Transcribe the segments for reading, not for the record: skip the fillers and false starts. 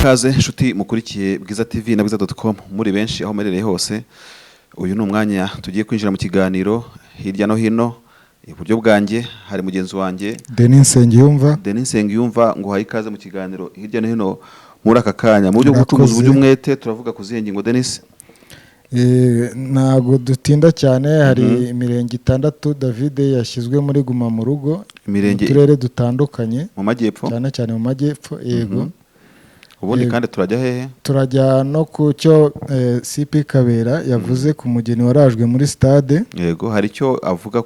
Ikaze nshuti mukurikiye Bwiza TV na bwiza.com muri benshi aho muherereye hose. Uyu ni umwanya tugiye kwinjira mu kiganiro hirya no hino. Iburyo bwanjye hari mugenzi wanjye Denis Nsengiyumva. Denis Nsengiyumva, ngo uhaye ikaze mu kiganiro hirya no hino muri aka kanya. Mu buryo bw'ubucuruzi, Murakoze. uburyo umwete, turavuga ku zihe ngingo, Denis? Ntabwo dutinda cyane. Hari imirenge itandatu, David, yashyizwe muri guma mu rugo Imirenge mu turere dutandukanye, mu majyepfo? Cyane cyane mu majyepfo, yego. Ubundi Yego. kandi turajya hehe? Turajya no ku cyo CP Kabera yavuze ku mugeni warajwe muri stade. Yego, hari icyo avuga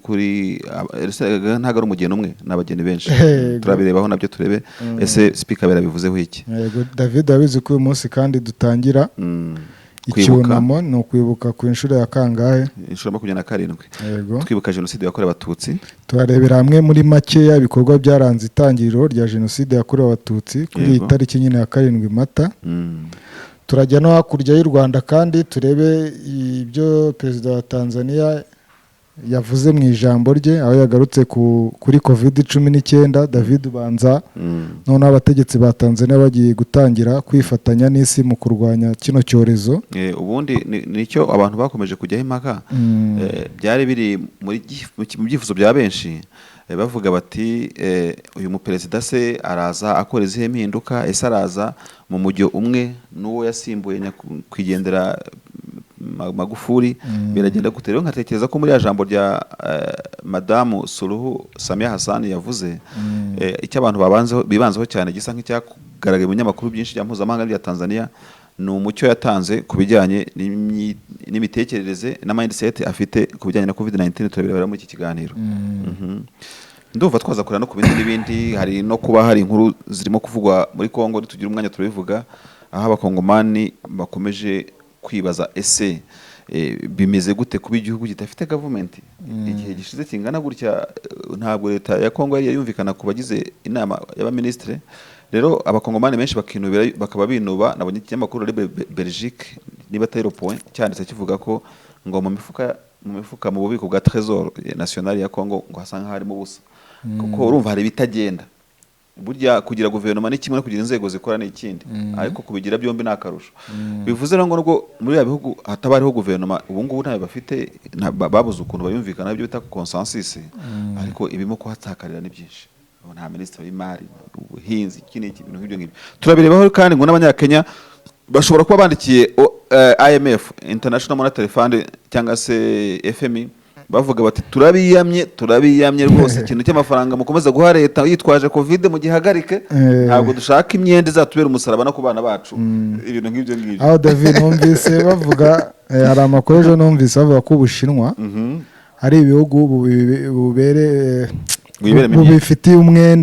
kuri ese ntabwo ari umugeni umwe, ni abageni benshi. Yego. Turabirebaho nabyo, turebe ese CP Kabera bivuzeho iki. Yego David, abizi ko uyu munsi kandi dutangira Kwibuka. icyunamo. Ni ukwibuka ku inshuro ya kangahe? Inshuro 27. Yego. Twibuka Jenoside yakorewe Abatutsi. Turarebera hamwe muri makeya ibikorwa byaranze itangiriro rya Jenoside yakorewe Abatutsi kuri iyi tariki nyine ya 7 Mata. Turajya no hakurya y'u Rwanda kandi turebe ibyo Perezida wa Tanzania yavuze mu ijambo rye, aho yagarutse kuri COVID-19, David. Ubanza noneho abategetsi ba Tanzania bagiye gutangira kwifatanya n'isi mu kurwanya kino cyorezo. Ubundi nicyo abantu bakomeje kujyaho impaka. Byari biri mu byifuzo bya benshi, bavuga bati uyu muperezida se araza akora izihe mpinduka? Ese araza mu mujyo umwe n'uwo yasimbuye nyakwigendera Magufuli? Biragenda gute? Rero nkatekereza ko muri ya jambo rya Madamu Suluhu Samia Hassan yavuze, icyo abantu babanzeho, bibanzeho cyane, gisa nk'icyagaragaye mu binyamakuru byinshi bya mpuzamahanga bya Tanzania, ni umucyo yatanze ku bijyanye n'imitekerereze na mindset afite ku bijyanye na COVID-19. Turabirebera muri iki kiganiro. Ndumva twaza kureba no ku bindi n'ibindi. Hari no kuba hari inkuru zirimo kuvugwa muri Kongo, nitugira umwanya turabivuga, aho Abakongomani bakomeje kwibaza ese bimeze gute kuba igihugu kidafite government igihe gishize kingana gutya. Ntabwo leta ya Kongo yari yumvikana ku bagize inama y'abaminisitiri. Rero Abakongomani benshi bakinubira, bakaba binuba. Nabonye ikinyamakuru Libre Belgique, niba atari Le Point, cyanditse kivuga ko ngo mu mifuka, mu bubiko bwa Trésor national ya Kongo, ngo hasa nk'aho harimo ubusa, kuko urumva hari ibitagenda. Burya kugira guverinoma ni kimwe, no kugira inzego zikora ni ikindi, ariko kubigira byombi ni akarusho. Bivuze rero ngo nubwo muri ya bihugu hataba hariho guverinoma ubu ngubu, ntayo bafite, babuze ukuntu bayumvikana, ibyo bita consensus, ariko ibimo kuhatakarira ni byinshi. Ubu nta minisitiri w'imari, ubuhinzi, iki n'iki, ibintu nk'ibyo ngibyo turabirebaho. Kandi ngo n'Abanyakenya bashobora kuba bandikiye IMF, International Monetary Fund, cyangwa se FMI, bavuga bati turabiyamye, turabiyamye rwose, ikintu cy'amafaranga mukomeza guha leta yitwaje COVID mugihagarike. Ntabwo dushaka imyenda izatubera umusaraba no ku bana bacu, ibintu nk'ibyo ngibyo. Aho David, numvise bavuga, hari amakuru ejo numvise bavuga ko Ubushinwa hari ibihugu bubere Wiberemo imyenda. bubifitiye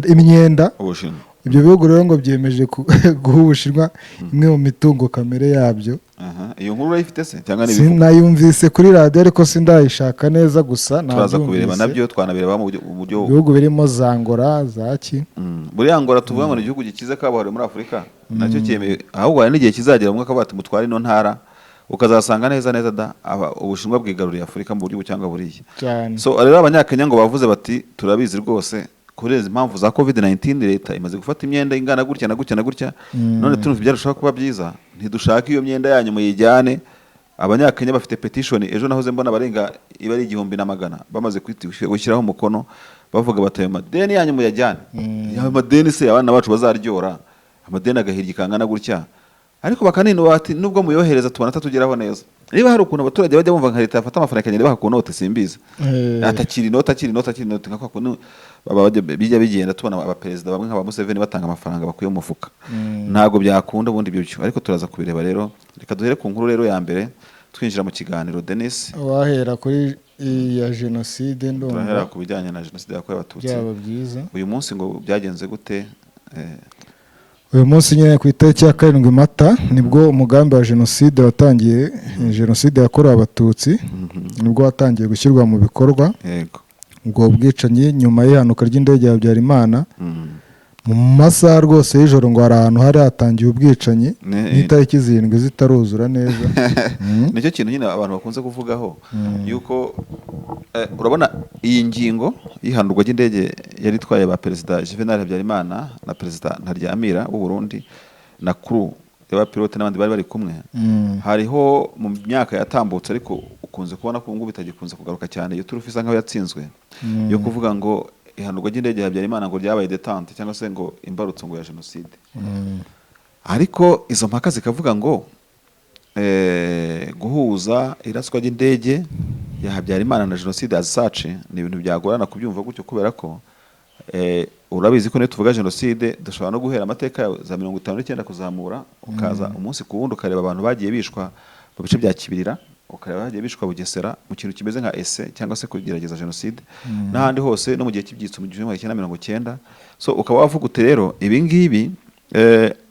imyenda. Ubushinwa. Ibyo bihugu rero ngo byemeje guha Ubushinwa imwe mu mitungo kamere yabyo. Aha, iyo nkuru urayifite se cyangwa ni ibivuga? Sinayumvise kuri radiyo, ariko sindayishaka neza, gusa Turaza kubireba. nabyumvise. Nabyo twanabireba mu buryo Ibihugu birimo za Angola, za ki. Buriya Angola tuvuga ngo ni igihugu gikize kabuhariwe muri Afurika, nacyo cyemeye. Ahubwo hari n'igihe kizagera umwe akavuga ati mutware ino ntara, ukazasanga neza neza da Ubushinwa bwigaruriye Afurika mu buryo cyangwa buriya. Cyane. So rero Abanyakenya ngo bavuze bati turabizi rwose, kubera impamvu za COVID-19 leta imaze gufata imyenda ingana gutya na gutya na gutya, none turumva ibyarushaho kuba byiza, ntidushaka iyo myenda yanyu, muyijyane. Abanyakenya bafite petition ejo nahoze mbona, barenga iba ari 1100 bamaze gushyiraho umukono, bavuga bati ayo madeni yanyu muyajyane. Ayo madeni se abana bacu bazaryora amadeni agahirya kangana gutya? Ariko bakaninuba bati nubwo muyohereza tubona atatugeraho neza. Niba hari ukuntu abaturage bajya bumva nka leta yafata amafaranga ikagenda ibaha ku note, simbizi, atakira inoti, akira inoti, akira inoti, nka kwa kuntu bijya bigenda tubona abaperezida bamwe nka ba Museveni batanga amafaranga bakuye mu mufuka. Ntabwo byakunda ubundi ibyo byo, ariko turaza kubireba. Rero reka duhere ku nkuru rero ya mbere twinjira mu kiganiro, Denis. Wahera kuri iya jenoside, Turahera ndumva ku bijyanye na Jenoside yakorewe Abatutsi. byaba byiza. Uyu munsi ngo byagenze gute? Uyu munsi nyine ku itariki ya 7 Mata nibwo umugambi wa jenoside watangiye, Jenoside yakorewe Abatutsi nibwo watangiye gushyirwa mu bikorwa. Ubwo bwicanyi nyuma y'ihanuka ry'indege ya Habyarimana, mu masaha rwose y'ijoro, ngo hari ahantu hari hatangiye ubwicanyi n'itariki 7 zitaruzura neza. Nicyo kintu nyine abantu bakunze kuvugaho, yuko urabona iyi ngingo y'ihanurwa ry'indege yari itwaye ba Perezida Juvenal Habyarimana na Perezida Ntaryamira w'u Burundi. na crew y'abapilote n'abandi bari bari kumwe. Hariho mu myaka yatambutse, ariko ukunze kubona ko ubu ngubu bitagikunze kugaruka cyane, iyo turufu isa nkaho yatsinzwe, yo kuvuga ngo ihanurwa ry'indege ya Habyarimana ngo ryabaye détente, cyangwa se ngo imbarutso ngo ya jenoside. Ariko izo mpaka zikavuga ngo guhuza iraswa ry'indege ya Habyarimana na jenoside as such ni ibintu byagorana kubyumva gutyo, kubera ko urabizi ko niyo tuvuga jenoside dushobora no guhera amateka ya za 59 kuzamura, ukaza umunsi ku wundi, ukareba abantu bagiye bishwa mu bice bya Kibirira, ukareba bagiye bishwa Bugesera mu kintu kimeze nka ese cyangwa se kugerageza jenoside, n'ahandi hose, no mu gihe cy'ibyitso mu 1990. So ukaba wavuga uti rero ibi ngibi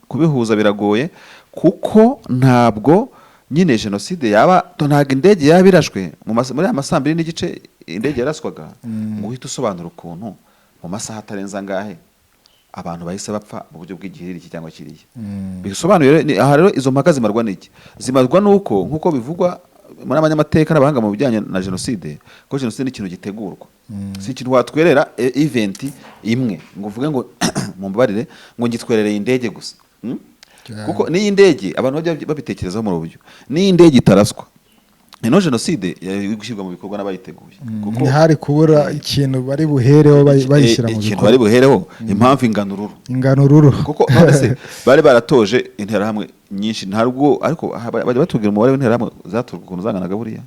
kubihuza biragoye, kuko ntabwo nyine jenoside yaba, ntabwo indege yaba irashwe muri aya masaa 2:30 indege yaraswaga, ngo uhite usobanura ukuntu mu masaha atarenze angahe abantu bahise bapfa mu buryo bw'igihiriki cyangwa kiriya. Bisobanuye aha rero izo mpaka zimarwa n'iki? Zimarwa n'uko, nk'uko bivugwa muri abanyamateka n'abahanga mu bijyanye na jenoside, ko jenoside ni ikintu gitegurwa, si ikintu watwerera event imwe ngo uvuge ngo, mumbabarire, ngo ngitwerereye indege gusa. Kuko n'iyi ndege abantu bajya babitekerezaho mu buryo n'iyi ndege itaraswa, ino jenoside yari gushyirwa mu bikorwa n'abayiteguye, kuko Ntihari kubura ikintu bari buhereho bayishyira mu ikintu bari bikorwa. buhereho, impamvu inganururu. Inganururu. Kuko none se bari baratoje interahamwe nyinshi? Ntabwo, ariko bajya batubwira umubare w'interahamwe zaturwa ukuntu zanganaga buriya?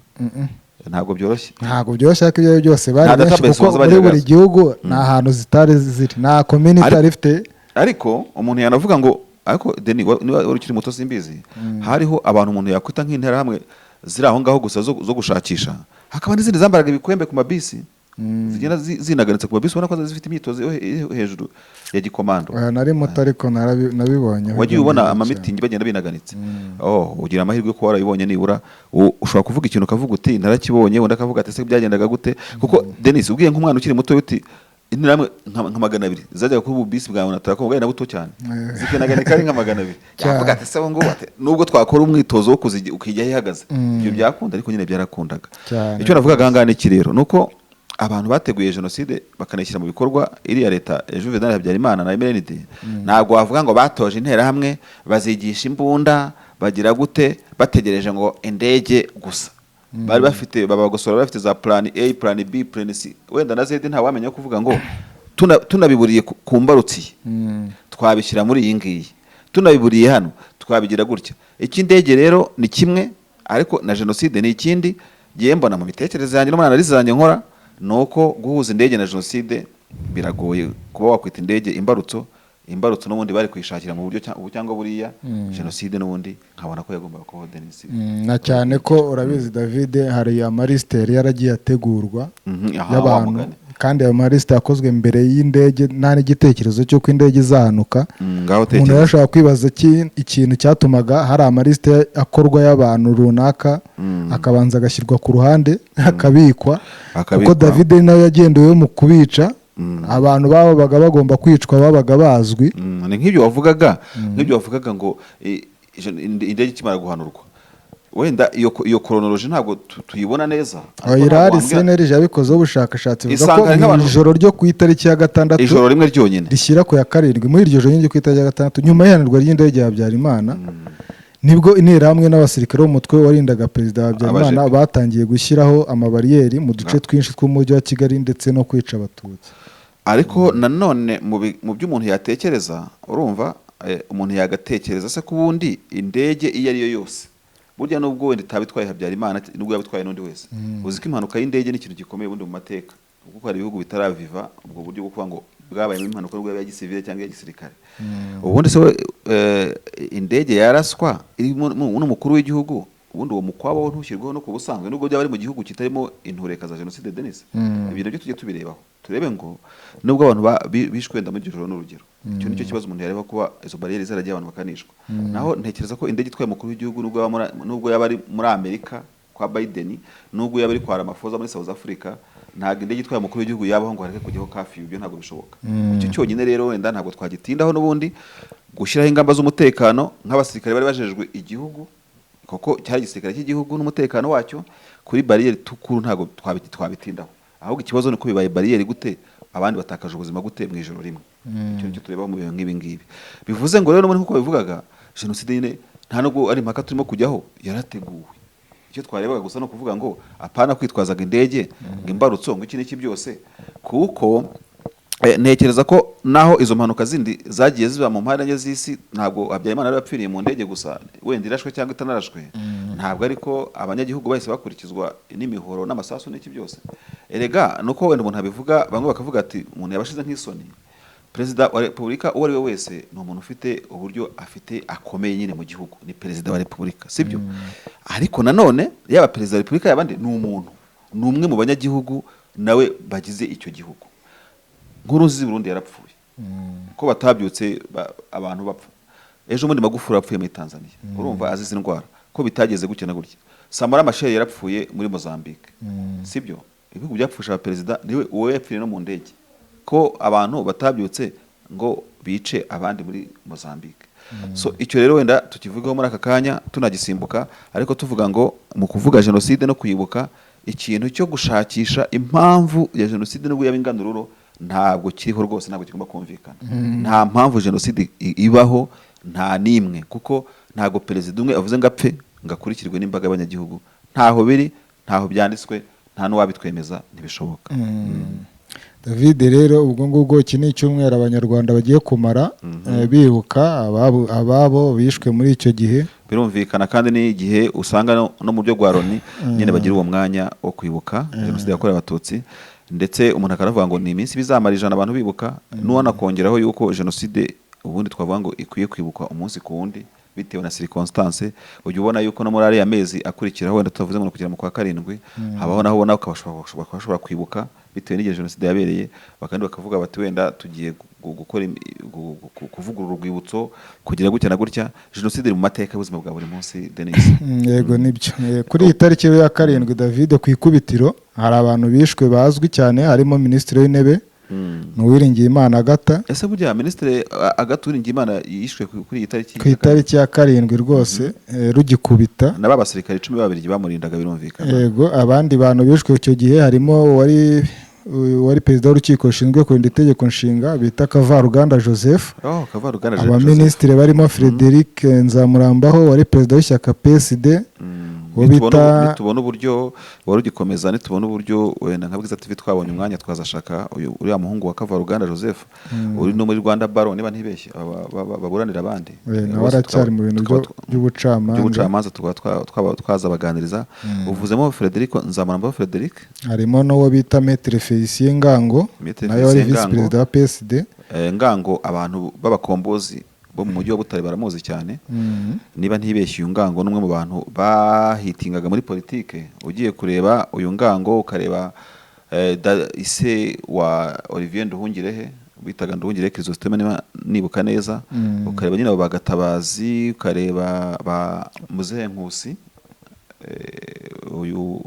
Ntabwo byoroshye. Ntabwo byoroshye, ariko ibyo ari byo byose bari Nta benshi, database kuko baza muri bagira buri gaze. gihugu nta hantu zitari ziri, nta komini itari ifite. Ariko umuntu yanavuga ngo, ariko Deni, niba wari ukiri muto simbizi, hariho abantu umuntu yakwita nk'interahamwe ziri aho ngaho gusa zo gushakisha, hakaba n'izindi zambaraga ibikwembe ku mabisi, zigenda zinaganitse ku mabisi, ubona ko zifite imyitozo yo hejuru ya gikomando. Oya, nari muto ariko nabibonye. Wagiye ubona amamitingi bagenda binaganitse? Oh, ugira amahirwe ko warabibonye nibura. Ushobora kuvuga ikintu ukavuga uti narakibonye, undi akavuga ati ese byagendaga gute? Kuko Denis, ubwiye nk'umwana ukiri muto uti interahamwe nka 200 zajyaga kuri ubu bisi bwa Onatra, bwari na buto cyane, zikinaganika ari nka 200, Cyane. yavuga ati se ngubu, ati nubwo twakora umwitozo wo kuzijya ukijya aho ihagaze, ibyo byakunda? Ariko nyine byarakundaga. Cyane. Icyo navugaga aha ngaha ni iki rero, ni uko abantu bateguye jenoside bakanayishyira mu bikorwa, iriya leta ya Juvenal Habyarimana na MRND, ntabwo wavuga ngo batoje interahamwe, bazigisha imbunda, bagira gute, bategereje ngo indege gusa. Bari bafite babagosora, bafite za plan A, plan B, plan C, wenda na Z, ntawamenya kuvuga ngo tunabiburiye ku mbarutsiye, twabishyira muri iyi ngiyi, tunabiburiye hano twabigira gutya. Icy'indege rero ni kimwe, ariko na jenoside ni ikindi. Ngiye mbona mu mitekerereze yanjye no muri analyse zanjye nkora, ni uko guhuza indege na jenoside biragoye, kuba wakwita indege imbarutso. Imbarutso n'ubundi bari kuyishakira mu buryo ubu cyangwa buriya. Jenoside n'ubundi nkabona ko yagombaga kubaho, Denis. Na cyane ko urabizi David, hari amalisite yari yaragiye ategurwa Aha, wa y'abantu, mugani. kandi ayo malisite yakozwe mbere y'indege, nta n'igitekerezo cy'uko indege izahanuka. Ngaho Umuntu tekereza. yashobora kwibaza ikintu cyatumaga hari amalisite akorwa y'abantu runaka, akabanza agashyirwa ku ruhande, akabikwa, kuko Akabikwa. David nawe yagendewe mu kubica, abantu babaga bagomba kwicwa babaga bazwi. Ni nk'ibyo wavugaga ngo indege ikimara guhanurwa, wenda iyo chronology ntabwo tuyibona neza, ariko ntabwo Irari wambwira- CNLG yabikozeho ubushakashatsi, buvuga ko Isanga hari mu nk'abantu- ijoro ryo ku itariki ya 6 ijoro rimwe ryonyine rishyira ku ya 7, muri iryo joro nyine ku itariki ya 6, nyuma y'ihanurwa ry'indege ya Habyarimana, nibwo interahamwe n'abasirikare b'umutwe warindaga perezida Habyarimana Abajepe. batangiye gushyiraho amabariyeri mu duce twinshi tw'umujyi wa Kigali, ndetse no kwica Abatutsi. Ariko nanone mu byo umuntu yatekereza, urumva umuntu yagatekereza se ko ubundi indege iyo ari yo yose, burya nubwo wenda itaba itwaye Habyarimana, nubwo yaba itwaye n'undi wese, uzi ko impanuka y'indege ni ikintu gikomeye ubundi mu mateka, kuko hari ibihugu bitaraviva ubwo buryo bwo kuvuga ngo bwabayemo impanuka, nubwo yaba iya gisivile cyangwa iya gisirikare. Ubundi se we, indege yaraswa irimo n'umukuru w'igihugu, ubundi uwo mukwabo wo ntushyirweho no ku busanzwe, nubwo byaba ari mu gihugu kitarimo intureka za jenoside, Denis? Ibyo nabyo tujye tubirebaho, turebe ngo nubwo abantu bishwe wenda muri iryo joro, n'urugero, icyo nicyo kibazo umuntu yareba, kuba izo bariyeri zaragiye abantu bakanishwa. Naho ntekereza ko indege itwaye umukuru w'igihugu, nubwo yaba ari muri Amerika kwa Biden, nubwo yaba ari kwa Ramaphosa muri South Africa, ntabwo indege itwaye umukuru w'igihugu yabaho ngo hareke kujyaho curfew. Ibyo ntabwo bishoboka. Icyo cyonyine rero wenda ntabwo twagitindaho. N'ubundi gushyiraho ingamba z'umutekano nk'abasirikare bari bajejwe igihugu, kuko cyari igisirikare cy'igihugu n'umutekano wacyo, kuri bariyeri tukuru ntabwo twabitindaho. Ahubwo ikibazo ni uko bibaye bariyeri gute. Abandi batakaje ubuzima gute mu ijoro rimwe? Icyo nicyo tureba mu bintu nk'ibi ngibi. Bivuze ngo rero n'ubundi nk'uko babivugaga, jenoside nyine nta nubwo ari impaka turimo kujyaho, yarateguwe. Icyo twarebaga gusa ni ukuvuga ngo apana kwitwazaga indege ngo imbarutso, ngo iki n'iki byose, kuko ntekereza ko naho izo mpanuka zindi zagiye ziba mu mpande enye z'isi, ntabwo Habyarimana yari yapfiriye mu ndege gusa, wenda irashwe cyangwa itanarashwe, ntabwo ariko abanyagihugu bahise bakurikizwa n'imihoro n'amasasu n'iki byose. Erega nuko wenda umuntu abivuga, bamwe bakavuga ati umuntu yabashize nk'isoni. Perezida wa repubulika uwo ari we wese ni umuntu ufite uburyo afite akomeye nyine mu gihugu, ni perezida wa repubulika, sibyo? Ariko nanone yaba perezida wa repubulika, yaba andi, ni umuntu, ni umwe mu banyagihugu nawe bagize icyo gihugu. Nkurunziza i Burundi yarapfuye, ko batabyutse abantu bapfa? Ejo bundi Magufuli yapfuye muri Tanzania, urumva, azize indwara, ko bitageze gutya na gutya? Samora Machel yarapfuye muri Mozambique, sibyo? Ibihugu byapfusha abaperezida, niwe uwo yapfiriye no mu ndege, ko abantu batabyutse ngo bice abandi muri Mozambique? So icyo rero wenda tukivugaho muri aka kanya tunagisimbuka, ariko tuvuga ngo mu kuvuga jenoside no kwibuka, ikintu cyo gushakisha impamvu ya jenoside nubwo yaba inganururo ntabwo kiriho rwose, ntabwo kigomba kumvikana. Nta mpamvu jenoside ibaho, nta n'imwe, kuko ntabwo perezida umwe avuze ngo apfe ngo akurikirwe n'imbaga y'abanyagihugu. Ntaho biri, ntaho byanditswe, nta n'uwabitwemeza, ntibishoboka. David, rero ubwo ngubwo iki ni icyumweru Abanyarwanda bagiye kumara bibuka ababo bishwe muri icyo gihe. Birumvikana, kandi n'igihe usanga no mu byo rwa Loni nyine bagira uwo mwanya wo kwibuka jenoside yakorewe Abatutsi, ndetse umuntu akaravuga ngo ni iminsi bizamara 100 abantu bibuka, n'uwanakongeraho yuko jenoside ubundi twavuga ngo ikwiye kwibukwa umunsi ku wundi bitewe na circonstance. Ujya ubona yuko no muri ariya mezi akurikiraho, wenda tutavuze ngo kugera mu kwa karindwi, habaho naho ubona ukabashobora kwibuka bitewe n'igihe jenoside yabereye, bakandi bakavuga bati wenda tugiye gukora kuvugurura urwibutso, kugira gutya na gutya. Jenoside iri mu mateka y'ubuzima bwa buri munsi, Denis. Yego, nibyo. Kuri iyi tariki ya 7, David, ku ikubitiro hari abantu bishwe bazwi cyane, harimo Minisitiri w'Intebe ni Uwiringiyimana Agatha. Ese burya Minisitiri Agathe Uwiringiyimana yishwe kuri iyi tariki? Ku itariki ya 7 rwose, rugikubita. Na ba basirikare 10 b'Ababiligi bamurindaga, birumvikana. Yego, abandi bantu bishwe icyo gihe harimo uwari perezida w'urukiko rushinzwe kurinda itegeko nshinga bita Kavaruganda Joseph. Oh, Kavaruganda Joseph. Abaminisitiri barimo Frederic Nzamurambaho wari perezida w'ishyaka PSD, uwo bita Nitubona uburyo wari ugikomeza, nitubona uburyo wenda nka Bwiza TV twabonye umwanya, twazashaka uyu uriya muhungu wa Kavaruganda Joseph uri no muri Rwanda Bar, niba ntibeshye, baburanira abandi. Nawe Bose aracyari mu bintu by'ubucamanza. By'ubucamanza, tukaba twazabaganiriza. Uvuzemo Frederic Nzamurambaho Frederic. Harimo n'uwo bita Maître Felicien Ngango, Maître nawe wari Felicien visi Ngango. perezida wa PSD. Ngango, abantu b'abakombozi bo mu mujyi wa Butare baramuzi cyane. Niba ntibeshye, uyu Ngango ni umwe mu bantu bahitingaga muri politike. Ugiye kureba uyu Ngango, ukareba ise wa Olivier Nduhungirehe bitaga Nduhungirehe Chrysostome, niba nibuka neza, ukareba nyine abo bagatabazi, ukareba ba Muzehe Nkusi, uyu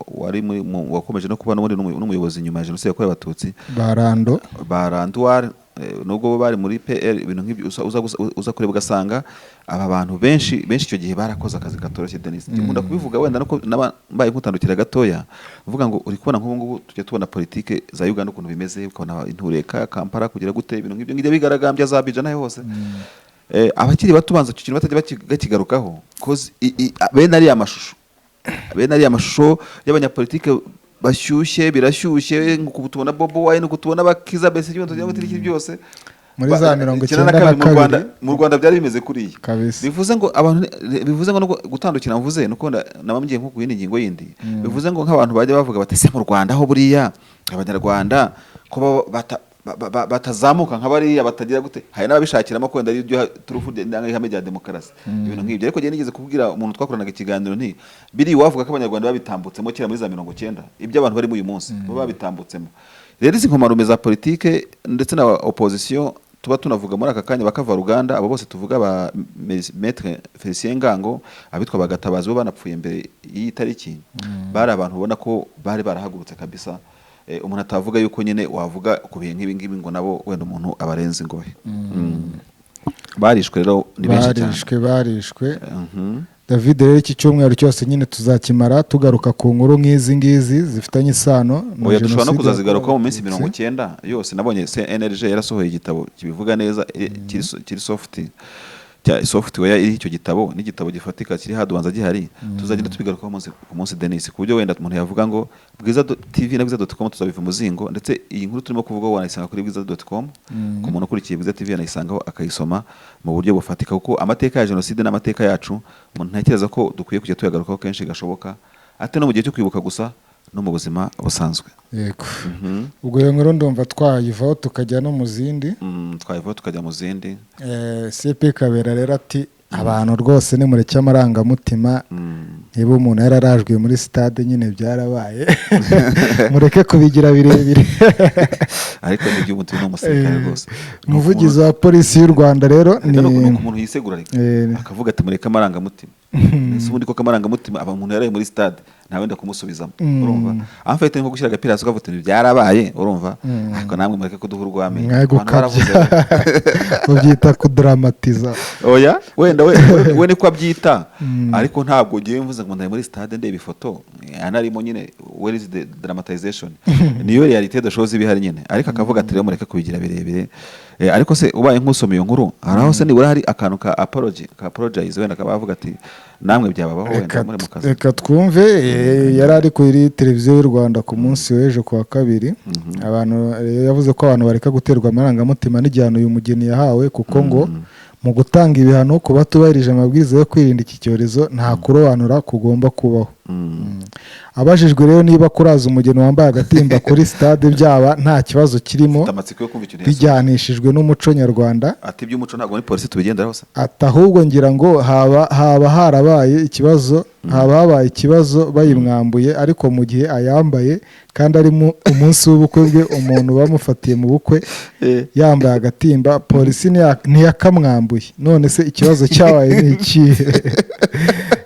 wari wakomeje no kuba n'ubundi n'umuyobozi nyuma ya jenoside yakorewe Abatutsi. Barando. Ba Randuwari, nubwo bo bari muri PR, ibintu nk'ibyo, uza kureba ugasanga aba bantu benshi benshi icyo gihe barakoze akazi katoroshye, Denis. Nkunda kubivuga wenda nuko naba mbaye nkutandukira gatoya, mvuga ngo uri kubona nk'ubu ngubu tujya tubona politike za Uganda ukuntu bimeze, ukabona intureka Kampala kugira gute, ibintu nk'ibyo ngibyo bigaragambya za Abidjan naho hose. Abakiri bato banza icyo kintu batajya bakigarukaho, 'cause bene ariya mashusho y'abanyapolitike bashyushye, birashyushye, nk'uko tubona Bobi Wine, uko tubona bakiza Besigye, tugira ngo iki byose Muri za mirongo icyenda icyenda na mu Rwanda, kabiri. mu Rwanda byari bimeze kuriya. Kabisa. Bivuze ngo abantu, bivuze ngo no gutandukira mvuze nuko nabambwiye nko ku yindi ngingo yindi, bivuze ngo nk'abantu bajya bavuga bati: "Se mu Rwanda ho buriya Abanyarwanda ko batazamuka nka bariya, batagira gute?" Hari n'ababishakiramo ko wenda ari ibyo turufu ihame rya demokarasi, ibintu nk'ibyo. Ariko njye nigeze kubwira umuntu twakoranaga ikiganiro nti biri wavuga ko Abanyarwanda babitambutsemo kera muri za 90, ibyo abantu barimo uyu munsi bo babitambutsemo. Rero izi nkomarume za politike ndetse na opposition tuba tunavuga muri aka kanya, bakava ruganda, abo bose tuvuga, ba Maître Felicien Ngango, abitwa bagatabazi, bo banapfuye mbere y'iyi tariki, bari abantu ubona ko bari barahagurutse kabisa. Umuntu atavuga yuko nyine wavuga ku bihe nk'ibi ngibi ngo nabo wenda umuntu abarenze ingohe. Barishwe rero ni benshi cyane. Barishwe, barishwe. David, rero iki cyumweru cyose nyine tuzakimara tugaruka ku nkuru nk'izi ngizi zifitanye isano na Oya, dushobora no jenoside kuzazigarukaho mu minsi yakorewe 90 yose. Nabonye CNLG yarasohoye igitabo kibivuga neza, kiri soft, cya software iriho icyo gitabo, n'igitabo gifatika kiri hadubanza gihari. Tuzagenda tubigarukaho umunsi ku munsi, Denis, ku buryo wenda umuntu yavuga ngo Bwiza TV na bwiza.com tuzabiva umuzingo. Ndetse iyi nkuru turimo kuvuga wanayisanga kuri bwiza.com. Ku muntu ukurikiye Bwiza TV yanayisangaho, akayisoma mu buryo bufatika, kuko amateka ya jenoside n'amateka yacu umuntu ntekereza ko dukwiye kujya tuyagarukaho kenshi gashoboka, ate no mu gihe cyo kwibuka gusa, no mu buzima busanzwe. Yego, ubwo iyo nkuru ndumva twayivaho tukajya no mu zindi. Twayivaho tukajya mu zindi. CP Kabera rero ati: "Abantu rwose nimureke amarangamutima. Niba umuntu yararajwe muri stade, nyine byarabaye, mureke kubigira birebire." Ariko nibyo, umuntu ni umusirikare rwose. Umuvugizi wa polisi y'u Rwanda rero ni ni umuntu yisegura reka akavuga ati: "Mureke amarangamutima." Ese ubundi koko amarangamutima, aba umuntu yaraye muri stade, nta wenda kumusubizamo? Urumva, en fait ni nko gushyira agapira hasi ukavuga uti: "Byarabaye," urumva, "ariko namwe mureke kuduha urw'amenyo." Mwe Abantu gukabya. baravuze. Babyita kudaramatiza. Oya, wenda we niko abyita, ariko ntabwo ngiye mvuze ngo ndari muri stade ndeba ifoto anarimo nyine. Where is the dramatization? Niyo réalité de choses ibihari nyine, ariko akavuga ati: "Rero mureke kubigira birebire." Ariko se ubaye nk'usoma iyo nkuru, hari aho se nibura hari akantu ka apology, ka apologize, wenda akaba avuga ati: "Namwe byababaho wenda muri mu kazi"? Reka twumve. Yari ari kuri televiziyo y'u Rwanda ku munsi w'ejo ku wa kabiri. Abantu yavuze ko abantu bareka guterwa amarangamutima n'igihano uyu mugeni yahawe, kuko ngo mu gutanga ibihano ku batubahirije amabwiriza yo kwirinda iki cyorezo nta kurobanura kugomba kubaho. Abajijwe rero niba kuraza umugeni wambaye agatimba kuri stade byaba nta kibazo kirimo, Mfite amatsiko yo kumva ikintu yasomye. bijyanishijwe n'umuco nyarwanda, Ati: "Iby'umuco ntabwo muri polisi tubigenderaho se." ati: "Ahubwo ngira ngo haba harabaye ikibazo, haba habaye ikibazo bayimwambuye, ariko mu gihe ayambaye kandi ari mu umunsi w'ubukwe bwe, umuntu bamufatiye mu bukwe yambaye agatimba, polisi ntiyakamwambuye. None se ikibazo cyabaye ni ikihe?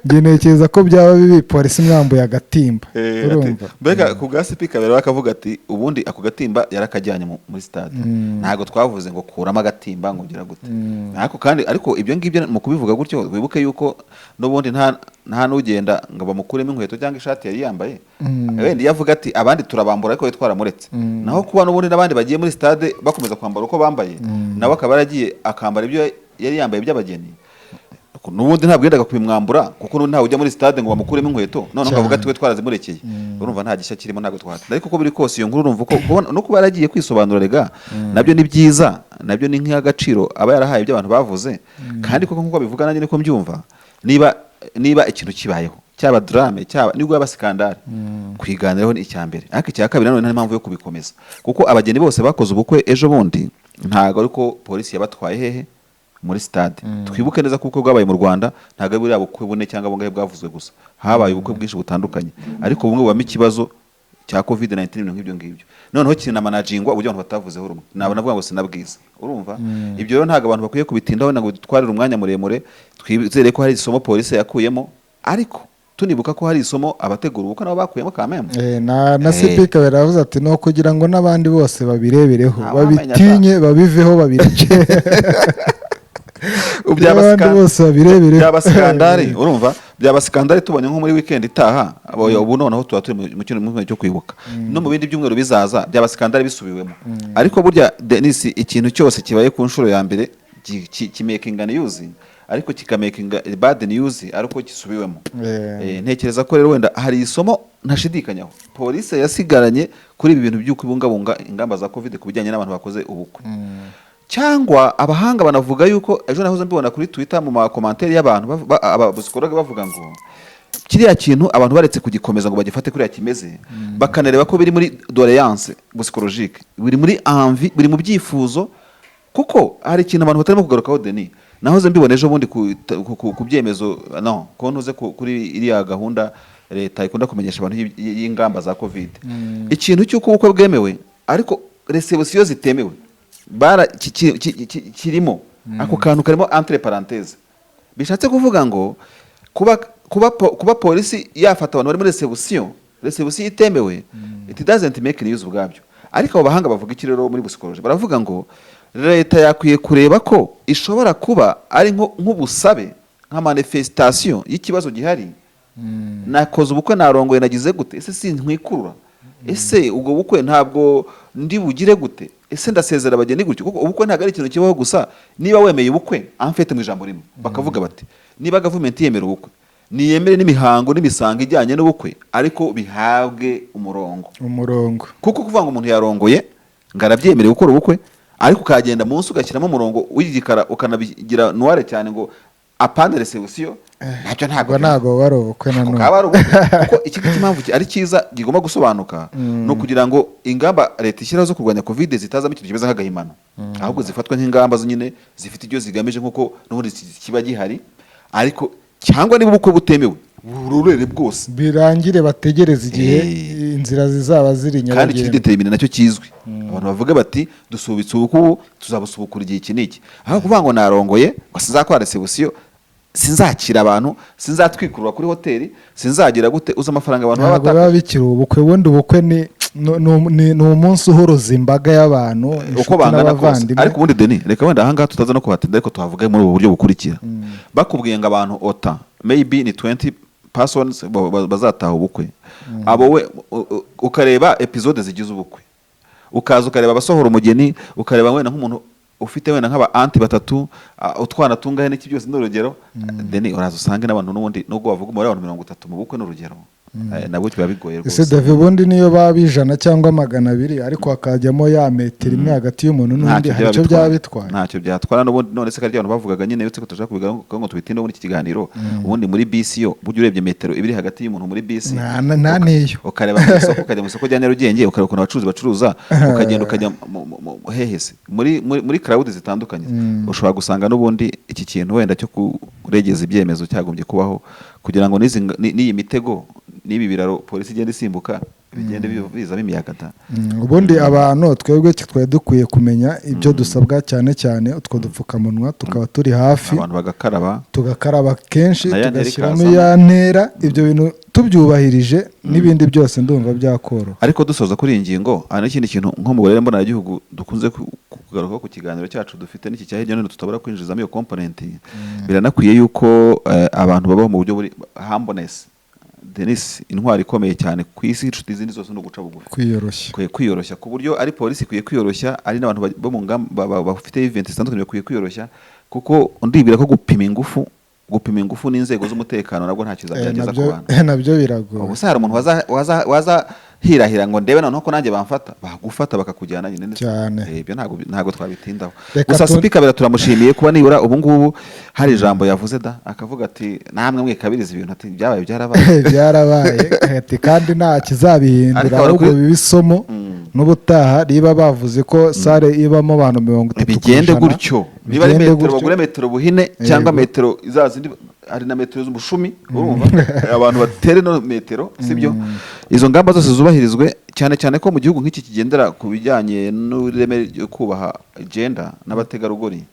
Njye ntekereza ko byaba bibi polisi imwambuye agatimba." Urumva? Mbega ku bwa CP Kabera, bakavuga ati: "Ubundi ako gatimba yarakajyanye muri stade, ntabwo twavuze ngo kuramo agatimba ngo ugira gute." Ariko kandi, ariko ibyo ngibyo mu kubivuga gutyo, wibuke yuko n'ubundi nta n'ugenda ngo bamukuremo inkweto cyangwa ishati yari yambaye. Wenda iyo avuga ati: "Abandi turabambura, ariko we twaramuretse," naho kuba n'ubundi n'abandi bagiye muri stade bakomeza kwambara uko bambaye, nawe akaba yaragiye akambara ibyo yari yambaye by'abageni, n'ubundi ntabwo yendaga kubimwambura, kuko n'ubundi ntawe ujya muri stade ngo bamukuremo inkweto noneho ngo avuga ati: "We twarazimurekeye." Urumva nta gishya kirimo, ntabwo twahata. Ariko uko biri kose iyo nkuru, urumva uko no kuba yaragiye kwisobanura rega nabyo ni byiza, nabyo ni nk'agaciro aba yarahaye ibyo abantu bavuze. Kandi koko nk'uko babivuga, nanjye niko mbyumva, niba ikintu kibayeho, cyaba drame, cyaba nibwo yaba scandale, kwiganiraho ni icya mbere. Ariko icya kabiri nanone, nta mpamvu yo kubikomeza, kuko abageni bose bakoze ubukwe ejo bundi ntabwo ariko polisi yabatwaye hehe? Muri stade. Twibuke neza ko ubukwe bwabaye mu Rwanda ntabwo ari buriya bukwe bune cyangwa bungahe bwavuzwe gusa. Habaye ubukwe bwinshi butandukanye, ariko bumwe bubamo ikibazo cya COVID 19, ibintu nk'ibyo ngibyo, noneho kinamanagingwa uburyo abantu batavuzeho rumwe, ntabwo navuga ngo sinabwiza. Urumva, ibyo rero ntabwo abantu bakwiye kubitindaho ngo bidutwarire umwanya muremure. Twizere ko hari isomo polisi yakuyemo, ariko tunibuka ko hari isomo abategura ubukwe nabo bakuyemo kameme. Na CP Kabera yavuze ati: "No kugira ngo n'abandi bose babirebereho, Ntawamenya. babitinye, babiveho, babireke." Byaba Abandi bose babirebereho. Byaba scandale, urumva, byaba scandale tubonye nko muri weekend itaha. Ubu noneho tuba turi mu cyumweru cyo kwibuka, no mu bindi byumweru bizaza byaba scandale bisubiwemo. Ariko burya, Denis, ikintu cyose kibaye ku nshuro ya mbere kimakinga news, ariko kikamakinga bad news ariko gisubiwemo. Ntekereza ko rero wenda hari isomo ntashidikanyaho polisi yasigaranye kuri ibi bintu by'uko ibungabunga ingamba za COVID ku bijyanye n'abantu bakoze ubukwe. Cyangwa abahanga banavuga yuko, ejo nahoze mbibona kuri Twitter mu ma commentaires y'abantu, abapsychologue bavuga ngo kiriya kintu abantu baretse kugikomeza ngo bagifate kuriya kimeze, bakanareba ko biri muri doléance psychologique, biri muri envie, biri mu byifuzo, kuko hari ikintu abantu batarimo kugarukaho. Denis, nahoze mbibona ejo bundi ku byemezo, no ko ntuze kuri iriya gahunda leta ikunda kumenyesha abantu y'ingamba za COVID, ikintu cy'uko ubukwe bwemewe ariko réception zitemewe, bara kirimo ako kantu karimo entre parenthèse, bishatse kuvuga ngo kuba polisi yafata abantu bari muri réception, réception itemewe, it doesn't make news ubwabyo. Ariko abo bahanga bavuga iki rero muri psychology? Baravuga ngo leta yakwiye kureba ko ishobora kuba ari nk'ubusabe, nka manifestation y'ikibazo gihari. Nakoze ubukwe, narongoye, nagize gute? Ese sintwikurura? Ese ubwo bukwe ntabwo ndi bugire gute? Ese ndasezera abageni gutyo? Kuko ubukwe ntabwo ari ikintu kibaho gusa. Niba wemeye ubukwe, en fait, mu ijambo rimwe bakavuga bati niba gavumenti yemera ubukwe, niyemere n'imihango n'imisango ijyanye n'ubukwe, ariko bihabwe umurongo. Umurongo. Kuko kuvuga ngo umuntu yarongoye ngo arabyemerewe gukora ubukwe, ariko ukagenda munsi ugashyiramo umurongo w'igikara, ukanabigira noir cyane ngo apana réception, nabyo ntabwo Ubwo ntabwo wari ubukwe nanone. Kaba ari ubukwe. Kuko iki ngiki impamvu ari cyiza kigomba gusobanuka, ni ukugira ngo ingamba leta ishyiraho zo kurwanya COVID zitazamo ikintu kimeze nk'agahimano, ahubwo zifatwa nk'ingamba zo nyine zifite ibyo zigamije, nk'uko n'ubundi kiba gihari. Ariko cyangwa niba ubukwe butemewe, burorere bwose. Birangire, bategereze igihe inzira zizaba ziri Kandi kiri nyabagendwa. déterminé, nacyo kizwi, abantu bavuga bati dusubitse ubukwe ubu, tuzabusubukura igihe iki n'iki, aho kuvuga ngo narongoye ngo sinzakora réception, sinzakira abantu, sinzatwikurura kuri hoteli, sinzagira gute. Uzi amafaranga abantu baba Ntabwo biba batakaje? bikiri ubukwe. Ubundi ubukwe ni umunsi uhuruza imbaga y'abantu, Uko inshuti bangana kose. n'abavandimwe. Ariko ubundi deni, reka wenda ahangaha tutaza no kuhatinda, ariko tuhavuge muri ubu buryo bukurikira. Bakubwiye ngo abantu ota maybe ni 20 persons bazataha ubukwe, abo we ukareba episode zigize ubukwe, ukaza ukareba abasohora umugeni, ukareba wenda nk'umuntu ufite wenda nk'aba aunty batatu, utwana tungahe n'iki byose, ni urugero. Then uraza usange n'abantu n'ubundi, nubwo bavuga umubare w'abantu 30 mu bukwe, ni urugero, nabwo biba bigoye Ese rwose. David, ubundi niyo baba 100 cyangwa 200, ariko hakajyamo ya metero imwe hagati y'umuntu n'undi, Ntacyo hari icyo byaba bitwaye? Ntacyo byatwara n'ubundi. None se karya abantu bavugaga nyine, uretse ko tudashaka kubigarukaho ngo tubitinde muri iki kiganiro, ubundi muri bisi yo burya urebye metero ibiri hagati y'umuntu muri bisi, Nta n'iyo. Ukareba mu isoko, ukajya mu isoko rya Nyarugenge, ukareba ukuntu abacuruzi bacuruza, ukagenda ukajya hehe se, muri crowd zitandukanye, ushobora gusanga n'ubundi iki kintu wenda cyo kuregeza ibyemezo cyagombye kubaho, kugira ngo n'iyi mitego n'ibi biraro polisi igenda isimbuka bigende bizamo imiyaga da. Ubundi abantu twebwe twari dukwiye kumenya ibyo dusabwa, cyane cyane utwo dupfukamunwa tukaba turi hafi, abantu bagakaraba, tugakaraba kenshi, Na ya ntera tugashyiramo ikazamo. ya ntera. Ibyo bintu tubyubahirije, n'ibindi byose ndumva byakoroha. Ariko dusoza kuri iyi ngingo, hari n'ikindi kintu nko mu burere mboneragihugu dukunze kugarukaho ku kiganiro cyacu dufite n'iki cya hirya no hino, tutabura kwinjizamo iyo component. Biranakwiye yuko abantu babaho mu buryo buri humbleness. Denis, intwari ikomeye cyane ku isi inshuti izindi zose ni uguca bugufi. Kwiyoroshya. Kwiye kwiyoroshya, ku buryo ari polisi ikwiye kwiyoroshya, ari n'abantu bo mu ngamba bafite event zitandukanye bakwiye kwiyoroshya, kuko ndibwira ko gupima ingufu n'inzego z'umutekano nabwo ntacyo byageza ku Nabyo bantu. Nabyo biragoye. Ubu se hari umuntu waza hirahira ngo ndebe noneho ko nanjye bamfata? Bagufata bakakujyana nyine. Cyane. Ibyo ntabwo twabitindaho. Reka Gusa Sipika turamushimiye kuba nibura ubu ngubu hari ijambo yavuze da, akavuga ati namwe mwikabiriza ibintu, ati byabaye byarabaye. Byarabaye, ati kandi nta kizabihindura, Ariko ahubwo kuri- biba isomo n'ubutaha. Niba bavuze ko salle ibamo abantu 30 ku Bigende ijana, gutyo. Niba ari bigende metero, gutyo. bagure metero buhine cyangwa Yego. metero za zindi, hari na metero z'ubushumi, urumva abantu batere no metero, sibyo? Izo ngamba zose zubahirizwe, cyane cyane ko mu gihugu nk'iki kigendera ku bijyanye n'ireme ryo kubaha gender n'abategarugori,